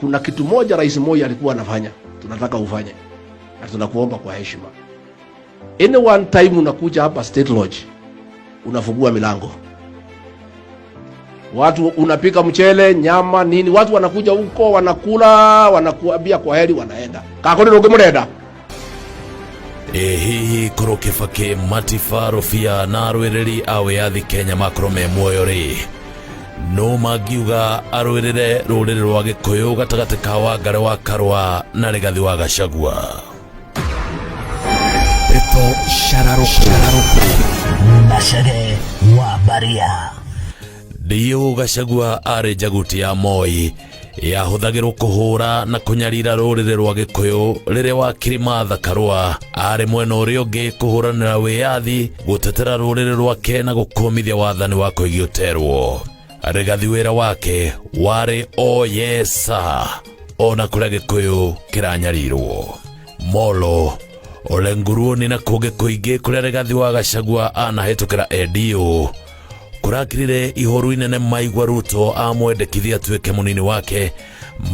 Kuna kitu moja Rais Moi alikuwa anafanya, tunataka ufanye na tunakuomba kwa heshima. Any one time unakuja hapa State Lodge, unafungua milango, watu unapika mchele, nyama, nini, watu wanakuja huko wanakula, wanakuambia kwa heri, wanaenda kakoni rũngĩ mũrenda. Ĩ hihi korwo Kibaki, Matiba, Rũbia na arũĩrĩri a wĩyathi Kenya makorwo me muoyo rĩ, no mangiuga arũĩrĩre rũrĩrĩ rwa Gĩkũyũ gatagatĩ ka Wangari wa Karũa na Rigathi wa Gachagua? Ndeto Shararoko Macere wa Baria. Ndiũ Gachagua arĩ njaguti ya Moi yahũthagĩrwo kũhũra na kũnyarira rũrĩrĩ rwa Gĩkũyũ, rĩrĩa wakiri Martha Karũa arĩ mwena ũrĩa ũngĩ kũhũranĩra wĩyathi, gũtetera rũrĩrĩ rwake na gũkũmithia wathani wa Koigi Ũterwo. Rigathi wĩra wake warĩ o yesa ona kũrĩa Gĩkũyũ kĩranyarirwo Molo, Ole Nguruoni na kũngĩ kũingĩ kũrĩa Rigathi wa Gachagua anahĩtũkĩra NDO. Kũrakirire ihoru inene maigua Ruto amwendekithia atuĩke mũnini wake,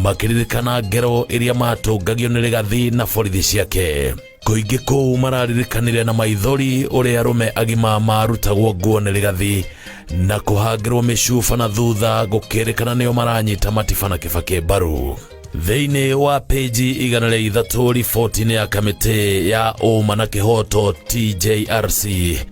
makĩririkana ngero iria matũngagio nĩ Rigathi na borithi ciake. Kũingĩ kũu mararirikanire na maithori ũrĩa arũme agima marutagwo nguo nĩ Rigathi na kũhangĩrwo mĩcuba na thutha, gũkĩrĩkana nĩo maranyita Matiba na Kibaki mbaru. Thĩinĩ wa peji 103 riboti-inĩ ya kamĩtĩ ya ũma na kĩhoto TJRC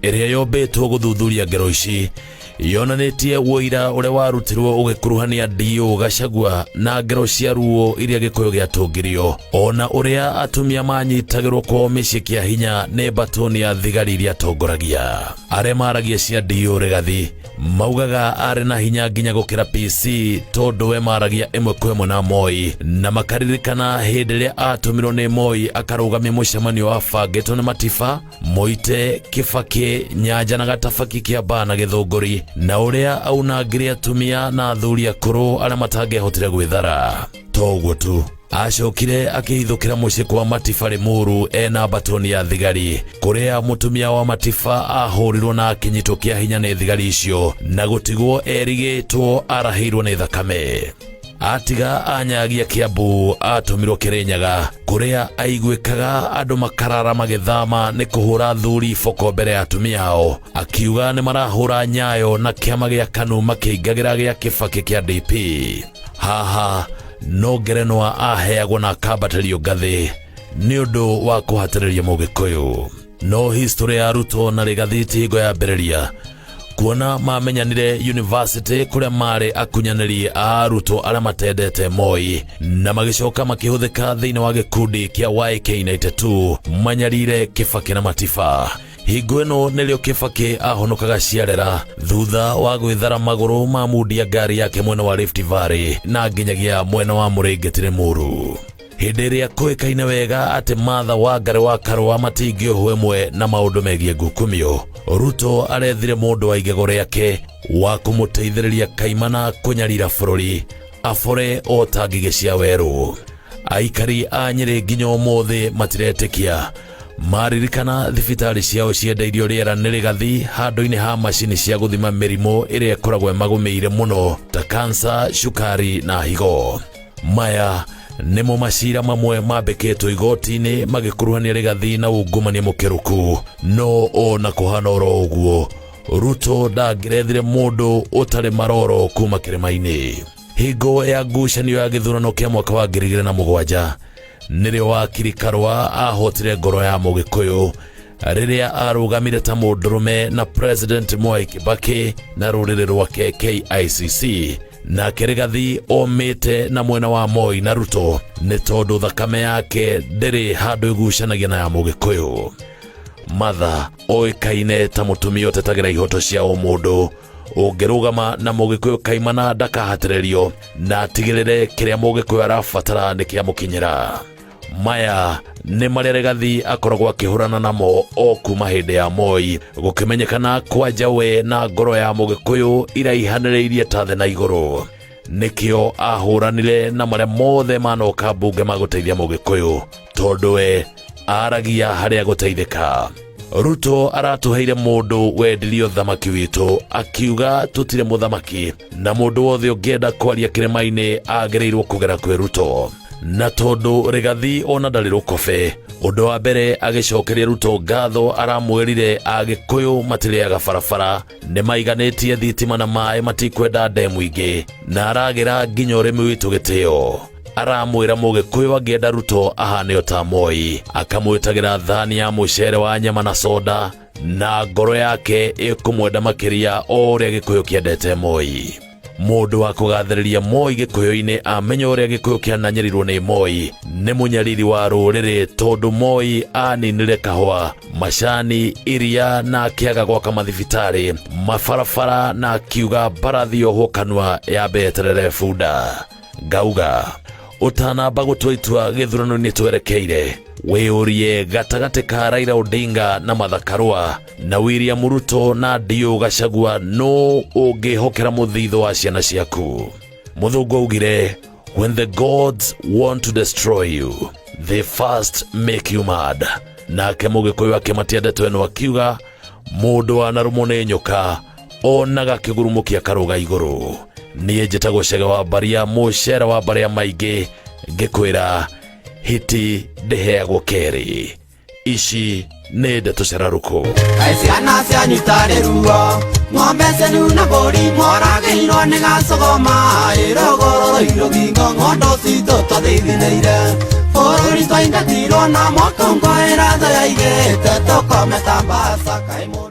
ĩrĩa yombĩtwo gũthuthuria ngero ici, yonanĩtie wũira ũrĩa warutirwo ũgĩkuruhania DO Gachagua na ngero cia ruo iria Gĩkũyũ gĩatũngirio, ona ũrĩa atumia manyitagĩrwo kwao mĩciĩ kĩa hinya nĩ mbatũni ya thigari iria atongoragia. Arĩa maragia cia DO Rigathi maugaga arĩ na hinya nginya gũkĩra PC, tondũ we maragia ĩmwe kwa ĩmwe na Moi, na makaririkana hĩndĩ ĩrĩa atũmirwo nĩ Moi akarũgamia mũcemanio wabangĩtwo nĩ Matiba, Moite, Kibaki, Nyanja na Gatabaki, Kĩambaa na Gĩthũngũri, na ũrĩa aunangire atumia na athuri akũrũ arĩa matangĩahotire gwĩthara. To ũguo tu, acokire akĩhithũkĩra mũciĩ kwa Matiba Limuru ena mbatoni ya thigari, kũrĩa mũtumia wa Matiba ahũrirwo na akĩnyitwo kĩa hinya nĩ thigari icio na gũtigwo erigĩtwo arahĩirwo nĩ thakame. Atiga anyagia Kiambu, atũmirwo Kĩrĩnyaga kũrĩa aiguĩkaga andũ makarara magĩthama nĩ kũhũra thuri boko mbere ya atumia ao, akiuga nĩ marahũra nyayo na kĩama gĩa KANU makĩingagĩra gĩa Kĩbakĩ kĩa DP. Haha no ngerenwa aheagwo na akambatĩrio ngathĩ nĩ ũndũ wa kũhatĩrĩria Mũgĩkũyũ. No history ya Ruto na Rigathi ti hingo yambĩrĩria, kuona mamenyanire university kũrĩa marĩ akunyanĩri a arutwo arĩa matendete Moi, na magĩcoka makĩhũthĩka thĩinĩ wa gĩkundi kĩa YK92 manyarire Kĩbakĩ na Matiba. Hingo ĩno nĩrĩo Kĩbakĩ ahonokaga ciarera thutha wa gwĩthara magũrũ ma mundia ngari yake mwena wa Rift Valley na nginyagia mwena wa Mũrĩngĩti Limuru, hĩndĩ ĩrĩa kũĩkaine wega atĩ Martha Wangari wa Karũa matingĩohwo ĩmwe na maũndũ megiĩ ngukumio. Ruto arethire mũndũ wa igego rĩake wa kũmũteithĩrĩria kaimana kũnyarira bũrũri abore o ta ngigĩ cia werũ. Aikari a Nyĩrĩ nginya ũmũthĩ matiretĩkia maririkana thibitarĩ ciao ciendeirio rĩera nĩ Rĩgathi handũ-inĩ ha macini cia gũthima mĩrimũ ĩrĩa ĩkoragwo ĩmagũmĩire mũno ta kansa, cukari na higo. Maya nĩmo macira mamwe mambĩkĩtwo igoti-inĩ magĩkuruhania Rĩgathi na ungumania mũkĩrũku. No ona kũhana oro ũguo, Ruto ndangĩrethire mũndũ ũtarĩ maroro kuma kĩrĩma-inĩ. Hingo ya ngucanio ya gĩthurano kĩa mwaka wa 2007 nĩrĩo wakiri Karũa ahotire ngoro ya Mũgĩkũyũ rĩrĩa arũgamire ta mũndũrũme na President Mwai Kibaki na rũrĩrĩ rwake KICC. Nake Rigathi omĩte na mwena wa Moi na Ruto nĩ tondũ thakame yake ndĩrĩ handũ ĩgucanagia na ya Mũgĩkũyũ. Martha oĩkaine ta mũtumia ũtetagĩra ihoto cia ũmũndũ, ũngĩrũgama na Mũgĩkũyũ kaimana ndakahatĩrĩrio na atigĩrĩre kĩrĩa Mũgĩkũyũ arabatara nĩ kĩamũkinyĩra. Maya nĩ marĩa Rigathi akoragwo akĩhũrana namo o kuma hĩndĩ ya Moi, gũkĩmenyekana kwanja we na ngoro ya Mũgĩkũyũ iraihanĩrĩirie ta thĩ na igũrũ. Nĩkĩo ahũranire na marĩa mothe manoka mbunge magũteithia Mũgĩkũyũ, tondũ we aragia harĩa gũteithĩka. Ruto aratũheire mũndũ wendirie ũthamaki witũ akiuga tũtirĩ mũthamaki na mũndũ wothe ũngĩenda kwaria kĩrĩma-inĩ agĩrĩirwo kũgera kwĩ Ruto. Na tondũ Rigathi ona ndarĩ rũkobe, ũndũ wa mbere agĩcokeria Ruto ngatho aramwĩrire Agĩkũyũ matirĩaga barabara, nĩ maiganĩtie thitima na maĩ, matikwenda ndemu ingĩ, na aragĩra nginya ũrĩmi witũ gĩtĩo. Aramwĩra mũgĩkũyũ angĩenda Ruto ahane o ta Moi, akamwĩtagĩra thani ya mũcere wa nyama na soda, na ngoro yake ĩkũmwenda makĩria o ũrĩa Gĩkũyũ kĩendete Moi. Mũndũ wa kũgathĩrĩria Moi Gĩkũyũ-inĩ amenya ũrĩa Gĩkũyũ kĩananyarirwo nĩ Moi nĩ mũnyariri wa rũrĩrĩ, tondũ Moi aninire kahũa, macani, iria na akĩaga gwaka mathibitarĩ, mabarabara na akiuga mbarathi yohwo kanua yambe yeterere bunda. Ngauga ũtanamba gũtua itua gĩthurano-inĩ twerekeire, wĩyũrie gatagatĩ ka Raila Odinga na Martha Karua na William Ruto na Ndiũ Gachagua no ũngĩhokera mũthithũ wa ciana ciaku. Mũthũngũ augire, when the gods want to destroy you, they first make you mad. Nake mũgĩkũyũ akĩmatia ndeto ĩno akiuga mũndũ wanarũmwo nĩ nyoka onaga kĩgurumo karũga igũrũ. Niĩ njĩtagwo Chege wa Mbaria, mũcere wa mbarĩa maingĩ, ngĩkwĩra hiti ndĩheagwo kerĩ. Ici nĩ ndeto cararũkũ. Kaĩ ciana cianyu itarĩ ruo, ng'ombe cianyu na mbũri moragĩirwo nĩ gacogoma, ĩrũgũrũ rũgingo ng'ondo citũ twathithinĩire bũrũri twaingatirwo na moko ngwaĩra thũ yaigĩte tũkome ta mbaca kaĩ mũrĩ.